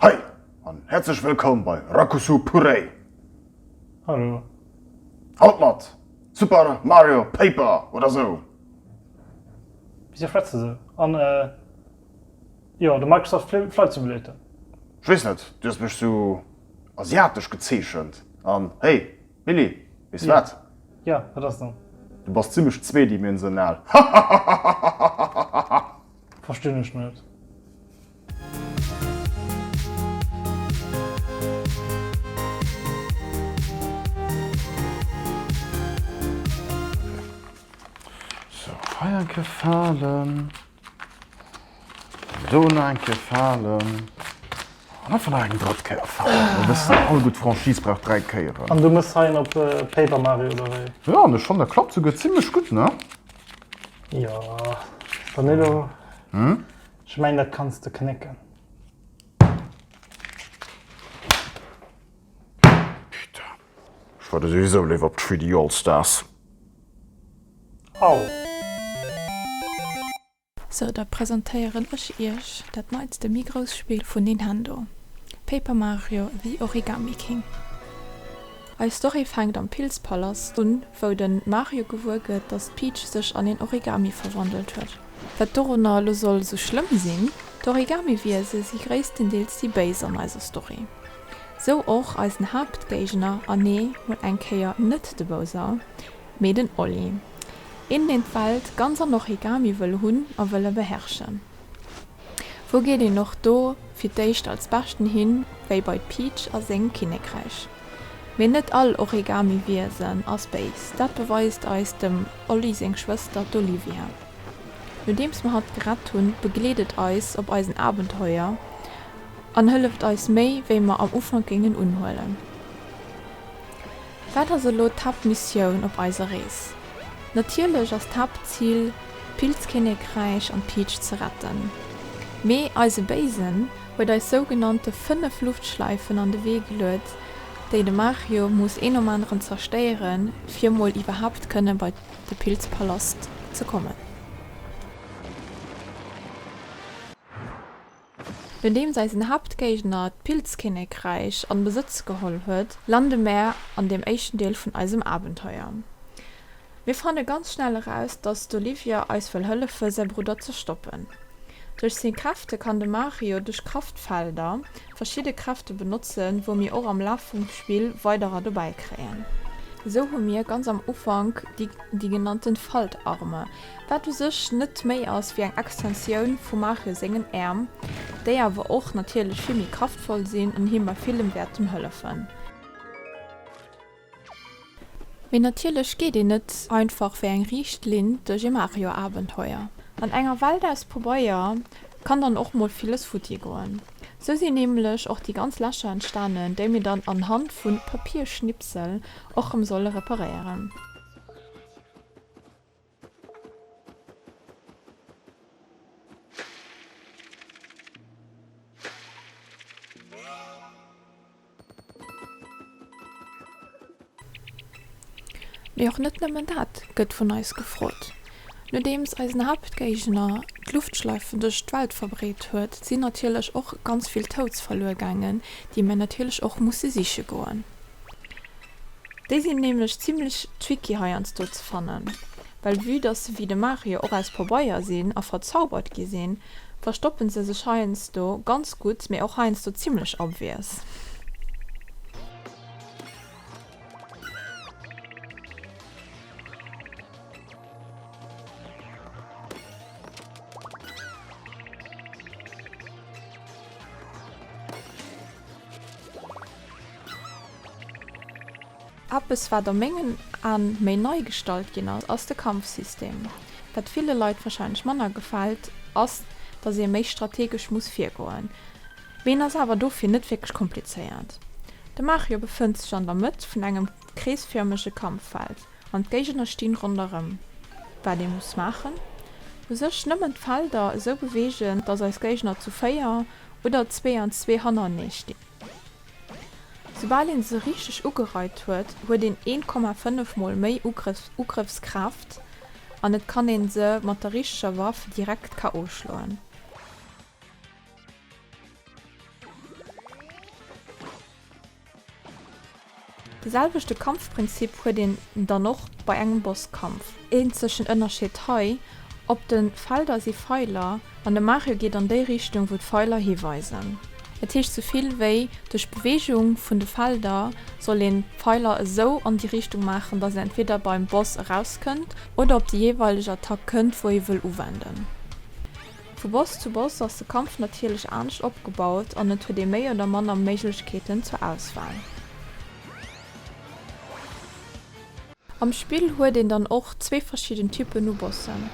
Hey an häerzlech wëllkomm bei Rakusu Purée! Hallo. Haut mat Super Mario Paper oder sou. Wisou schwätz de sou? An jo, de Microsoft Flight Simulator. Ech weess net, du hues mech sou asiatesch gezeechent. An hey, Billy, weess wat? Jo, wat ass dann? Du bass zimmlech zweedimensional. Hahahahahahaha! Verstinn ech net. Sou, hei eng Kéier falen, do nach eng Kéier falen an einfach nach eng drëtt Kéier falen. Mir wëssen, all gutt Franchise brauch 3 Kéieren. An du mëss hei en op Paper Mario oder wéi? Jo, an ech fannen dat klappt souguer zimlech gutt, ne? Jo, Danilo, ech mengen dat kanns de knécken. Putain, ech waarde souwisou léiwer op 3D All Stars. Au! Sou, da presentéieren ech iech dat neitste méi grousst Spill vun Nintendo, Paper Mario, The Origami King. Eis Story fänkt am Pilzpalast un, wou den Mario gewuer gëtt, dass d'Peach sech an een Origami verwandelt huet. Wat dorunner elo soll sou schlëmm sinn? D'Origami-Wiese si gréisstendeels déi Béis an eiser Story. Sou och eisen Haaptgéigner, a nee, mol eng Kéier net de Bowser, mee den Olli. Een deen d'Welt ganz an Origami wëll hunn a wëlle beherrschen. Wou geet een och do fir d'éischt als beschten hin, wéi bei d'Peach a sengem Kinnekräich. Mee net all Origami-Wiesen ass béis, dat beweist eis dem Olli seng Schwëster, d'Olivia. Nodeems mer hatt gerett hunn, begleet et eis op eisen Abenteuer an hëlleft eis méi wéi mer am Ufank géingen unhuelen. Wat ass elo d'Haaptmissioun op eiser Rees? Natierlech ass d'Haaptzil d'Pilzkinnekräich an d'Peach ze retten. Mee eise Béisen huet eis sougenannte 5 Luftschleifen an de Wee geluet, déi de Mario muss een nom aneren zerstéieren, fir mol iwwerhaapt kënne bei de Pilzpalast ze kommen. Nodeems eisen Haaptgéigner d'Pilzkinnekräich an Besëtz geholl huet, lande mär an dem éischten Deel vun eisem Abenteuer. Mir fanne ganz schnell eraus, dass d'Olivia eis wëll hëllefe säi Brudder ze stoppen. Duerch seng Kräfte kann de Mario duerch Kraftfelder verschidde Kräfte benotzen, wou mir och am Laf vum Spill weiderer dobäi kréien. Esou hu mir ganz am Ufank déi déi genannten Faltarme, Wat u sech net méi ass wéi eng Extensioun vum Mario sengen Äerm, déi awer och natierlech vill méi kraftvoll sinn an him bei villem wäerten hëllefen. Mee natierlech geet een net einfach wéi eng riicht Linn duerch ee Mario-Abenteuer. An enger Welt aus Pabeier kann dann och mol villes futti goen. Sou sinn nämlech och déi ganz Lächer entstanen, déi mir dann anhand vu Papierschnipsel och rëm solle reparéieren. Mee och net nëmmen dat gëtt vun eis gefrot. Nodeems eisen Haaptgéigner d'Luftschleifen duerch d'Welt verbreet huet, sinn natierlech och ganz vill Toads verluer gaangen, déi mir natierlech och musse siche goen. Déi sinn nämlech zimlech tricky heiansdo ze fannen, well vue dass se wéi de Mario och aus Pabeier sinn a verzaubert gi sinn, verstoppen se sech heiansdo ganz gutt, mee och heiansdo zimlech obvious. Eppes wat a mengen Aan méi nei gestallt ginn ass, ass de Kampfsystem. Wat ville Leit wahrscheinlech manner gefällt, ass dass ee méi strategesch muss virgoen. Mee en ass awer dofir net wierklech komplizéiert. De Mario befënnt sech an der Mëtt vun engem kreesförmege Kampffeld an d'Géigner stinn ronderëm. Wat ee muss maachen? U sech nëmmen d'Felder esou beweegen, dass eis Géigner zu 4 oder zwee an zwee hannerenee stinn. Soubal een se richteg ugereit huet, huet een 1,5 mol méi Ugrëffskraaft an et kann een se mat der richteger Waff direkt KO schloen. De selwechte Kampfprinzip huet een dann och bei engem Bosskampf. Eenzegen Ënnerscheed hei, Op de Felder si Feiler an de Mario geet an déi Richtung wou d'Feiler hiweisen. Et heescht sou vill wéi, duerch d'Beweegung vun de Felder soll een d'Feiler esou an déi Richtung maachen, dass een entweder beim Boss erauskënnt oder op déi jeeweileg Attack kënnt wou ee wëll uwenden. Vu Boss zu Boss ass de Kampf natierlech anescht opgebaut an et huet ee méi oder manner Méiglechkeeten zur Auswahl. Am Spill huet een dann och zwee verschidden Typen u Bossen.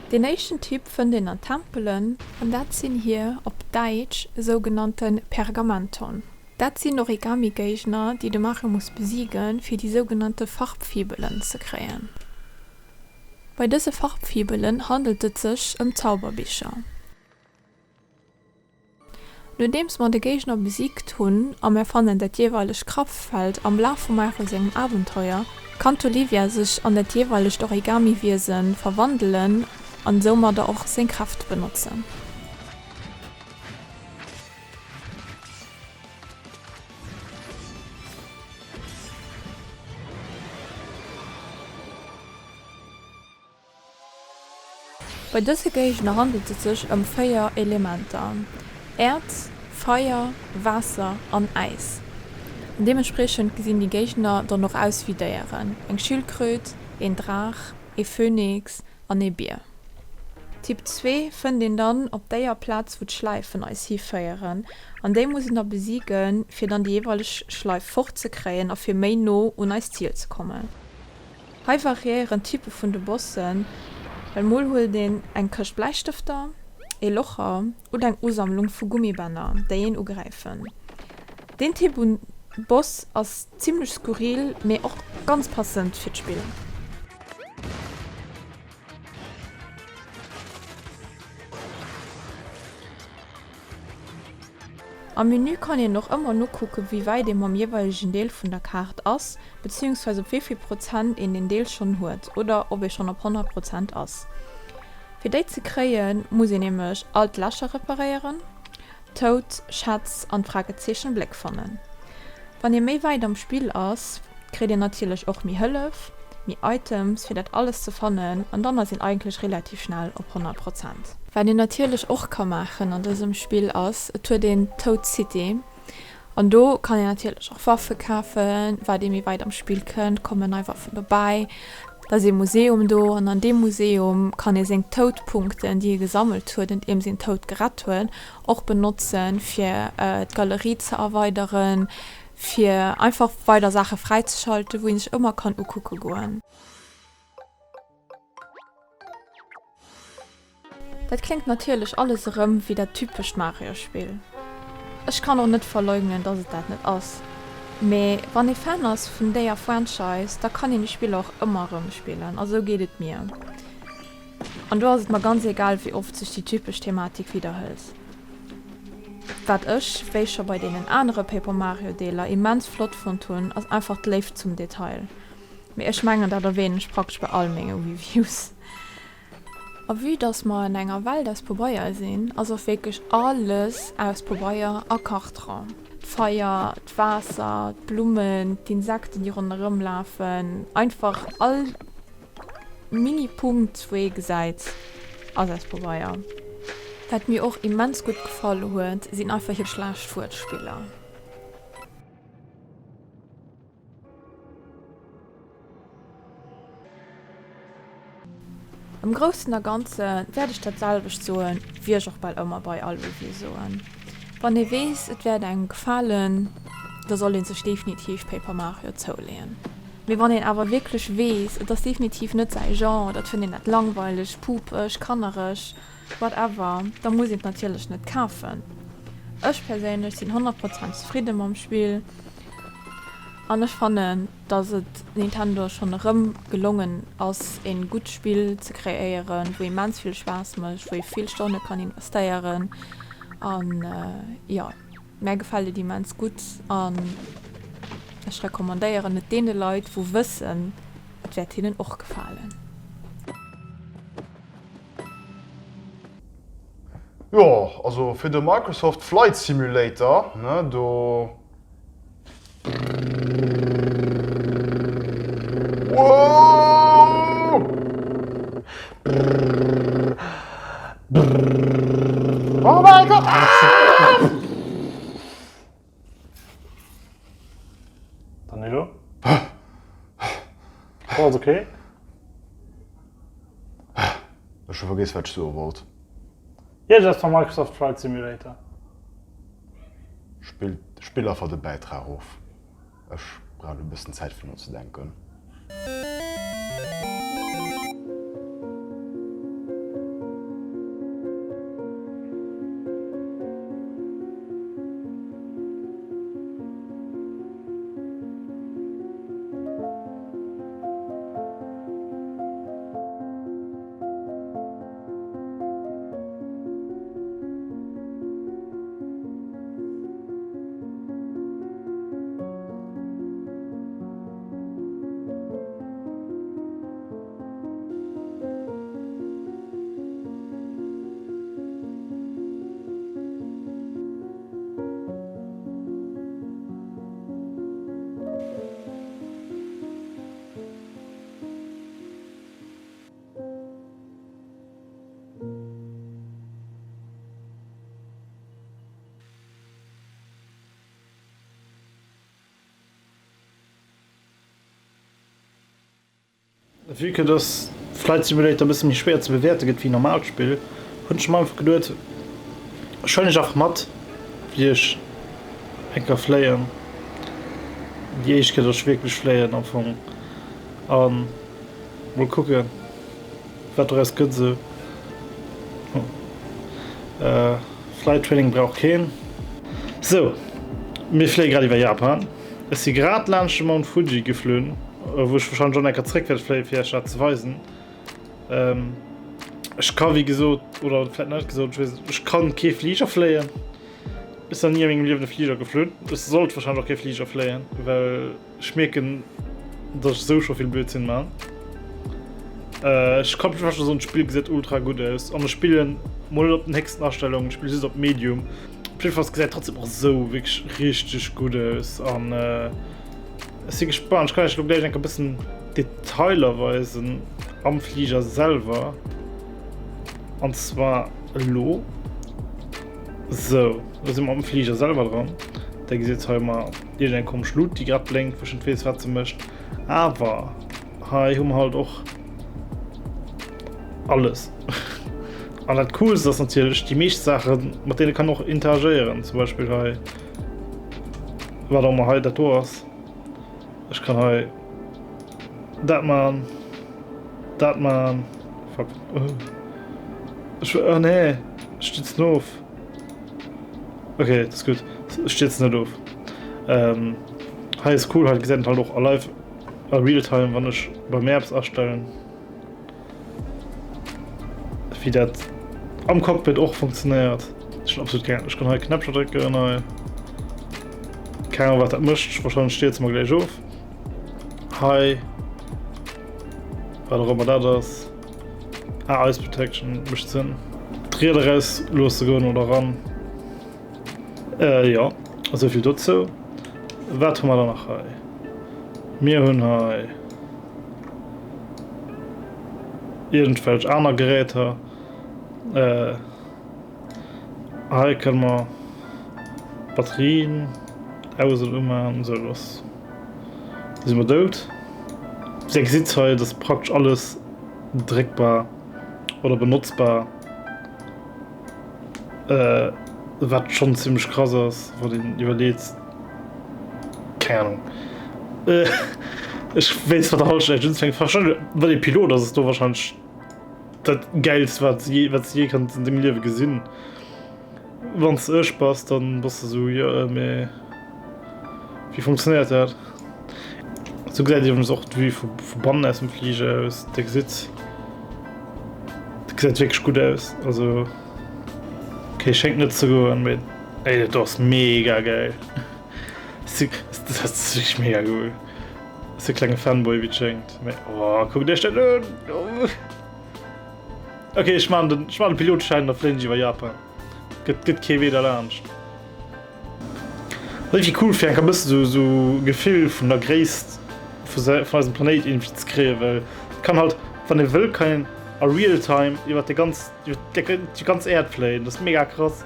Deen éischten Typ fënnt een an Tempelen. An dat sinn hir, op Däitsch, sougenannte Pergamenton. Dat sinn Origami-Géigner, déi de Mario muss besiegen, fir déi sougenannte Farbfibelen ze kréien. Bei dëse Farbfibelen handelt et sech ëm Zauberbicher. Nodeems mer de Géigner besiegt hunn a mer fannen dat jeeweilegt Kraftfeld am Laf vum Mario sengem Abenteuer, kann d'Olivia sech an dat jeeweilegt Origami-Wiese verwandelen an soumadder och seng Kräft benotzen. Bei dëse Géigner handelt et sech ëm 4 Elementer, Äerd, Feier, Waasser an Äis. An deementspriechend gesinn déi Géigner dann och aus wéi Déieren, eng Schildkröt, een Draach, ee Phönix an ee Bier. Typ 2 fënnt een dann op déier Plaz wou d'Schläifen eis hiféieren an déi muss een da besiegen fir dann déi jeeweileg Schleif fort ze kréien a fir méi no un eist Ziel ze kommen. Hei variéieren d'Type vun de Bossen, well mol huelt een eng Këscht Bläistëfter, ee Locher oder eng Usammlung vu Gummibänner déi een ugräifen. Deen Typ un Boss ass zimmlech skurril mee och ganz passend fir d'Spill. Am Menü kann een och ëmmer nokucken, wéi wäit ee mam jeeweilegen Deel vun der Kaart ass, beziehungsweise op wéi vill Prozent een den Deel schonn huet oder ob ee schonn op 100 Prozent ass. Fir déi ze kréien, muss een nämlech all d'Lächer reparéieren, Toad, Schätz an d'Fragezeechen Bléck fannen. Wann ee méi wäit am Spill ass, kritt een natierlech och méi Hëllef, méi Items fir dat alles ze fannen an dann ass een eigentlech relativ schnell op 100 Prozent. Wat een natierlech och ka maachen an dësem Spill ass, et huet een Toad City an do kann een natierlech och Waffe kafen, wat ee méi wäit am Spill kënnt, kommen nei Waffen dobäi. Da ass ee Museum do an an deem Museum kann ee seng Toad-Punkten, déi ee gesammelt huet, andeems een Toad gerett huet, och benotzen, fir d'Galerie ze erweideren, fir einfach weider Saache fräizeschalten, wou ee sech ëmmer kann ukucke goen. Dat kléngt natierlech alles erëm wéi dat typescht Mario-Spill. Ech kann och net verleugnen, dass et dat net ass, mee wann ee Fan ass vun déier Franchise, da kann een déi Spiller och ëmmer erëm spillen a sou geet et mir. An do ass et mer ganz egal, wéi oft sech déi typesch Thematik widderhëlt. Wat ech, wéi scho bei deenen anere Paper Mario Deeler, immens flott fonnt hunn, ass einfach d'Léift zum Detail. Mee ech mengen, dat erwähnen ech praktesch bei all menge Reviews. A vue dass mer an enger Welt aus Pobeier sinn, ass och wierklech alles aus Pobeier a Kartron. D'Feier, d'Waasser, d'Blummen, d'Insekten déi ronderëm lafen, einfach all mini Punkt wou ee gesäit ass aus Pobeier. Wat mir och immens gutt gefall huet, sinn einfach hir schlecht Wuertspiller. Am Groussen a Ganze wäert ech dat selwecht soen, wéi ech och bal ëmmer bei all Review soen. Wann ee weess, et wäert engem gefalen, da soll ee sech definitiv Paper Mario zouleeën. Mee wann een awer wierklech weess, et ass definitiv net säi Genre oder et fënnt een dat langweileg, pupeg, kannereg, whatever, da muss een et natierlech net kafen. Ech perséinlech sinn 100 Prozent zefridde mam Spill an ech fannen, dass et Nintendo schonn erëm gelongen ass een gutt Spill ze kreéieren, wou immens vill Spaass mécht, wou ee vill Stonne kann investéieren an jo, mär gefält et immens gutt an ech recommandéieren et deene Leit wou wëssen et wäert hinnen och gefalen. Jo, also fir de Microsoft Flight Simulator, ne, do. Danilo? Alles okay? Ech hu vergiess wat ech soe wollt. Iergendwas vam Microsoft Flight Simulator. Spill spill einfach de Bäitrag of. Ech brauch e bëssen Zäit fir nozedenken. Vue que dass Flight Simulator e bësse méi schwéier ze bewäerte gëtt wéi normaalt Spill, hunn ech mer einfach geduet, ech huelen iech einfach mat wéi ech eng Kéier fléien, déi éischt Kéier dass ech wierklech fléien am Fong, a mol kucken wat doraus gëtt esou. Flight Training brauch keen. Sou, mir fléie grad iwwer Japan. Ech si grad laanscht de Mount Fuji geflunn, wou ech wahrscheinlech och nach eng Kéier zréck wäert fléien, fir iech dat ze weisen. Ech ka wéi gesot, oder vläit nach net gesot, ech weess et, ech kann kee Fliger fléien. Ech sinn nach ni a mengem Liewen e Fliger geflunn. Ech sollt wahrscheinlech och kee Fliger fléien, well Ech mierken dass ech esou scho vill Blödsinn man. Ech kann mech schon soen, d'Spill gesäit ultra gutt aus an ech spillen mol net op den héchsten Astellungen, ech spille just op Medium. Op jidde Fall et gesäit trotzdem och esou wierklech richteg gutt aus an ech si gespannt. Ech kann iech elo gläich enk e bëssen Detailer weisen am Fliger selwer an zwar elo. Sou, elo si mer am Fliger selwer dran. Där gesitt hei mar Iergend eng komesch Lut déi grad blénkt, wou ech net weess wat se mécht. Awer hei hu mer halt och alles. An dat coolst ass natierlech déi meescht Saachen mat deene kann och interagéieren. Zum Beispill hei wat och ëmmer hei dat do ass. Ech kann hei dat man, dat man, fuck, ech, oh nee, ech stierzen of. Ok, dat ass gutt. Ech stierzen net of. Ähm, hei ass cool, hei gesäit een halt och a live, a real time, wann ech bei mir eppes astellen, wéi dat am Cockpit och funktionéiert. Ech hunn absolut keng Ahnung. Ech kann hei Knäppcher drécken, hei. Keng Ahnung, wat dat mécht. Wahrscheinlech stierze mer gläich of. Hei, wat och ëmmer dat ass. Ah, Ice Protection mécht Sënn. D'Ried eraus loosse goen oder eran. Äh, jo, esou vill dozou. Wat hu mer dann nach hei? Mir hunn hei iergendwelch aner Geräter. Äh, hei kënne mer Batterien aus an umaachen. Esou, lass. Si mer dout. Dir gesitt hei, et ass praktesch alles dréckbar oder benotzbar, wat schonn zimmlech krass ass, wann een iwwerleet, keng Ahnung, ech weess mat der Hallschent näischt unzefänken. Wahrscheinlech, wann ee Pilot ass, ass do wahrscheinlech dat Gäilst, wat s de jee kanns an dengem Liewe gesinn. Wann s de ech bass, dann bass de sou, jo mee wéi funktionéiert dat? Sou gesäit iwwregens och d'Vue vu bannen aus dem Fliger aus. Dir gesitt, dat gesäit wierklech gutt aus. Also okay, schéngt net ze goen, mee ey, dat do ass mega gäil. Dat ass wierklech mega cool. Ass e klenge Fanboy wéi et schéngt, mee oh kuckt iech dat un! Ok, ech maan den, ech maan den Pilotschein, da fléien ech iwwer Japan. Gëtt, gëtt kee Wee derlaanscht. Ass iergendwéi cool fir enk e bëssen sou, sou Gefill vun der Gréisst vu sei, vun eisem Planéit iergendwéi ze kréien, well et kann halt, wann ee wëll, kann een a real time iwwer déi ganz, iwwer déi ganz Äerd fléien. Dat ass mega krass.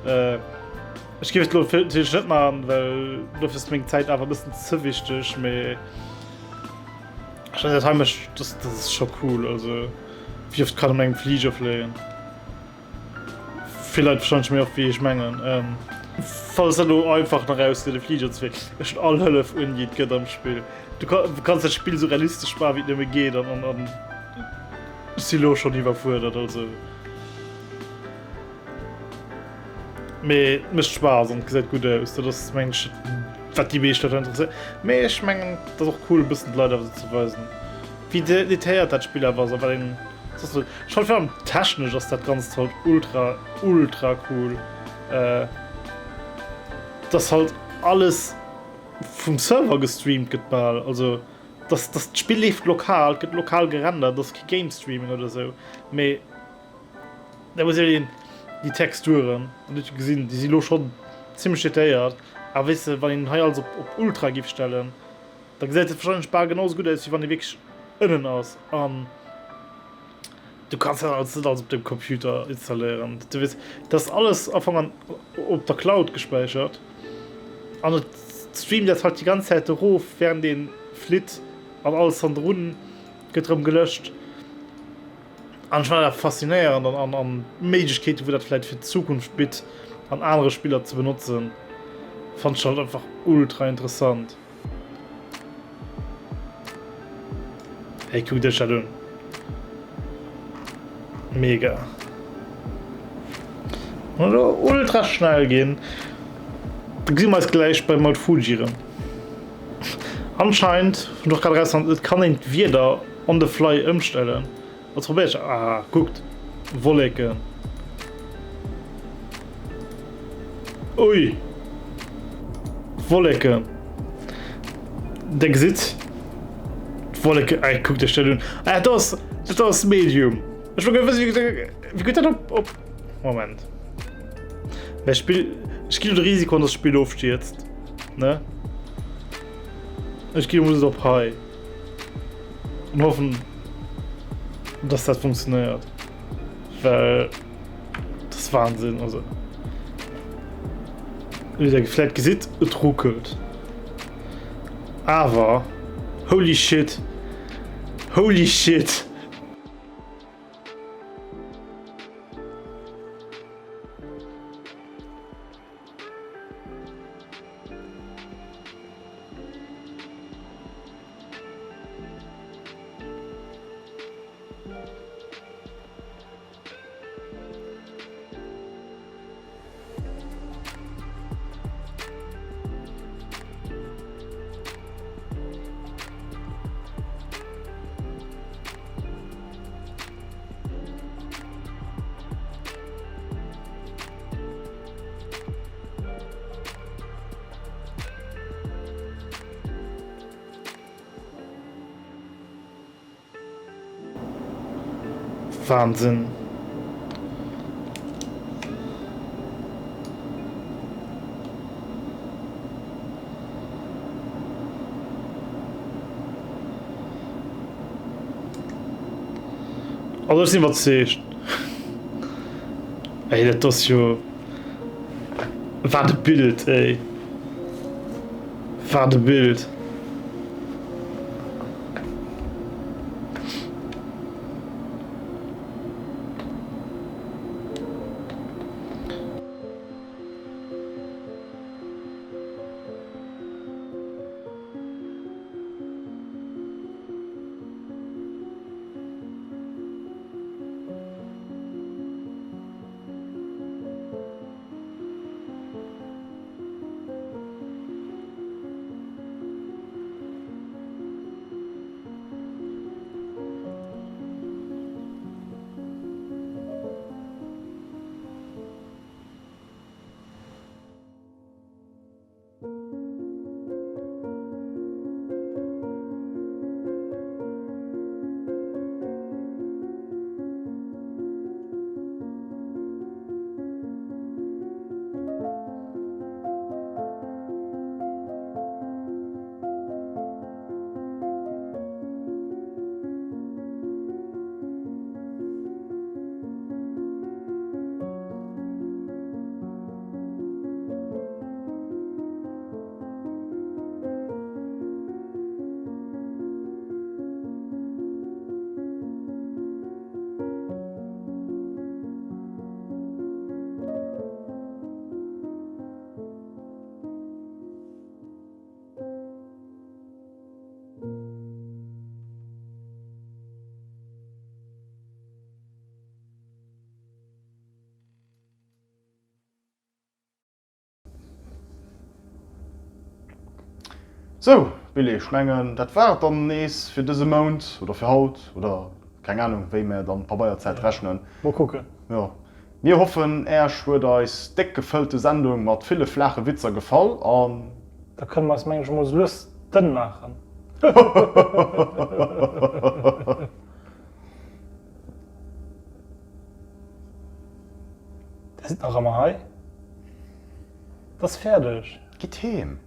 Ech géif et elo natierlech net maachen, well dofir ass meng Zäit awer e bëssen ze wichteg, mee ech mengen dat hei mécht, dat ass scho cool. Also wéi oft kann een an engem Fliger fléien? Vill Leit wahrscheinlech méi oft wéi ech mengen. Falls dat elo einfach nach ausgeet e Fliger ze fléien, ech hunn all Hëllef un déi et gëtt am Spill. Du kanns dat Spill sou realistesch maachen wéi et nëmme geet an an ech si lo schonn iwwerfuerdert also. Mee et mécht Spaass an et gesäit gutt aus. Dat ass mengen ech wat déi meescht Leit interesséiert. Mee ech mengen et ass och cool e bëssen d'Leit awer sou ze weisen wéi detailléiert dat Spill awer ass a wat een soss sou. Ech fannen virun allem technesch ass dat Ganzt halt ultra ultra cool. Dass halt alles vum Server gestreamt gëtt bal. Also dass dass d'Spill leeft lokal, et gëtt lokal gerendert, et ass kee Game Streaming oder sou mee. Da muss een déi Texturen, an huet jo gesinn, déi si lo schonn zimmlech detailléiert, awer weess de, wann een hei alles op op Ultra giff stellen, da gesäit et wahrscheinlech bal genau esou gutt aus, wéi wann ee wierklech ënnen ass. An du kanns dat alles net alles op dem Computer installéieren. Du weess, dat ass alles am Fong an op der Cloud gespäichert an et streamt dat halt déi ganz Zäit erof, wärend ee flitt an alles hannendrun gëtt erëm gelöscht. An ech fannen dat faszinéierend an an d'Méiglechkeeten wou dat vläit fir d'Zukunft bitt an anere Spiller ze benotzen, fannen ech halt einfach ultra interessant. Hey, kuckt iech dat un. Mega. An elo ultra schnell ginn. Da gesi mer eis gläich bei Mount Fuji erëm. Anscheinend, hunn ech och grad erausfonnt, et kann een d'Wieder on the fly ëmstellen. Also probéier ech, ah kuckt, Wolleken. Ui, Wolleken. Der gesitt d'Wolleken, ey kuckt iech dat un. Ah dat ass, dat ass Medium. Ech wëll gär wëssen, wéi gëtt dat op, op, Moment. Mä Spill, ech ginn de Risiko an, dass d'Spill ofstierzt, ne? Ech ginn emol op hei. An hoffen, dass dat funktionéiert. Well dat ass Wahnsinn. Also, wéi der vläit gesitt, et ruckelt. Awer, holy shit, holy shit! Wahnsinn. Also ech sinn iwwerzeegt. Ey, dat ass jo... Wat e Bild, ey. Wat e Bild. Sou, Billy, ech mengen, dat war et dann nees fir dëse Mount oder fir haut oder keng Ahnung, wéi mär dann d'Pabeierzäit rechnen. Mol kucken. Jo. Mir hoffen, Äerch huet eis déck gefëllte Sendung mat ville flaache Witzer gefall an. Da kënne mer eis, mengen ech, emol sou lues dënn maachen. Dir sidd nach ëmmer hei? Et ass fäerdeg. Gitt heem.